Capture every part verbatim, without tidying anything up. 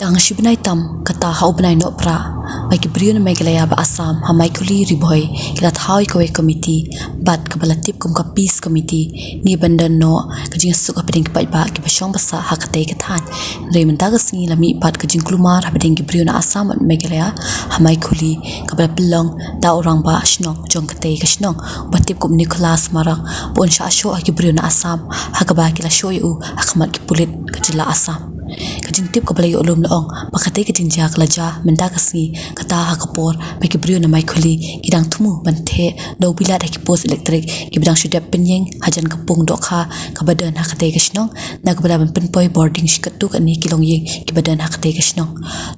Tang shi bnai tam kata ha u bnai Nohprah, ba ki briew na Meghalaya bad Assam ha Maikhuli Ri Bhoi ki la thaw ïa kawei ka komiti bad kaba la tip kum ka Peace Committee, ne ban don noh ka jingïasuk hapdeng ki paidbah kiba shong ba sah ha katei ka thaiñ. Hynrei mynta ka sngi la mih pat ka jingkulmar hapdeng ki briew na Assam bad Meghalaya ha Maikhuli, kaba la pynlong da u rangbah shnong jong katei ka shnong, uba tip kum Nicholas Marak, ba un shah shoh ha ki briew na Assam, ha kaba ki la shoh ïa u ha khmat ki pulit ka jylla Assam. Ka jingtip kaba la ïoh lum la ong ba katei ka jingjia ka la jia mynta ka sngi, kata ha ka por ba ki briew na Maikhuli ki dang thmu ban theh dewbilat ha ki post elektrik kiba dang shu dep pynïeng hajan ka pung dohkha kaba don ha katei ka shnong, na ka bynta ban pynpoi bording sha katto katne ki longïing kiba don ha katei ka shnong.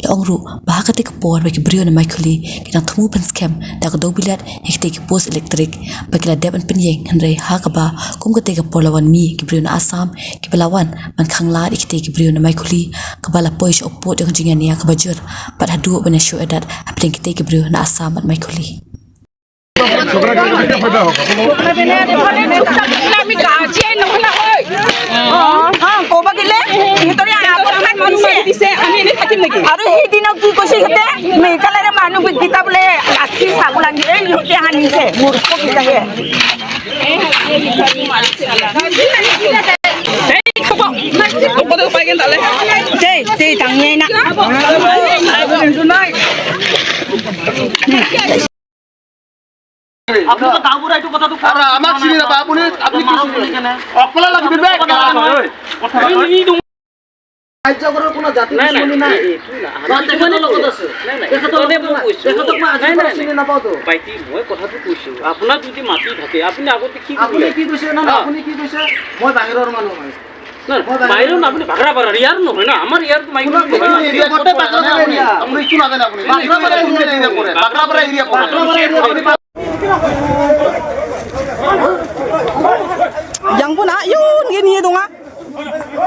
La ong ruh ba ha katei ka por ba ki briew na Maikhuli ki dang thmu pynskhem da ka dewbilat ïa kitei ki post elektrik ba ki la dep ban pynïeng, hynrei ha kaba kum katei ka por la wan mih ki briew na Assam kiba la wan ban khanglad ïa kitei ki briew na Maikhuli, kaba la poi sha u pud jong ka jingïania kaba jur bad haduh ban ïashoh ïadat hapdeng kitei ki briew na Assam bad Maikhuli. হা, ক'ব গ'লে সিহঁতৰে আগত ভাত দিছে। আৰু সেইদিনা কি কৈছে সিহঁতে, মেঘালয়ৰ মানুহ কিতাপ বোলে গাখীৰ চাব লাগে, এই সিহঁতে আনিছে, মূৰ্খ কেইটাকে। এই, এই, টাঙিয়াই না। আপুনি তো গাঁওবুঢ়া, এইটো কথাটো কোৱা। আৰু আমাক চিনি নাপায় আপুনি, আপুনি কি চিনি? অকলে লাগিব বে। কথা নহয়। এই নিদিওঁ। ৰাজ্যখনৰ কোনো জাতি নাই, নাই, দুশ্মনী নাই। এই, এইটো নাই। বা তেখেতৰ লগত আছে। নাই, নাই, তেখেতৰ তেখেতকে লগত মই নাই। কৈছোঁ। তেখেতক মই আজিৰ নাই, পৰা নাই, চিনি নাই। নাপাওঁতো। ভাইটি, মই কথাটো কৈছোঁ, আপোনাক যদি মাতি থাকে, আপুনি আগতে কি আপুনি কৰিলে? কি কৈছে? নাই, নাই, হা? আপুনি কি কৈছে? মই বাহিৰৰ মানুহ হয়। নাই, নাই, মই বাহিৰৰ বাহিৰৰ মানুহ। আপুনি বাগৰা বাগৰা, ইয়াৰ নহয় না, আমাৰ ইয়াৰ মাইকী শুনক, নহয়। এইটো এৰিয়া গোটেই ক'ত পৰে? বাগৰা বাগৰা এৰিয়া। আপুনি এইটো নাজানে আপুনি। বাগৰা বাগৰা এৰিয়া পৰে। বাগৰা বাগৰা এৰিয়া পৰে। বাগৰা বাগৰা এৰিয়া পৰে। Yang pun ah, yun, gini dong ah.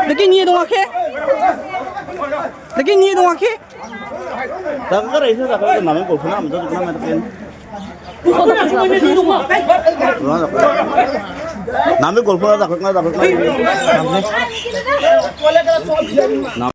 Lagi ni dong ah, ke. Lagi ni dong ah, ke. Daga ka raisa daga ka namen golpho na amja dukna men pen. Namen golpho na daga na daga na.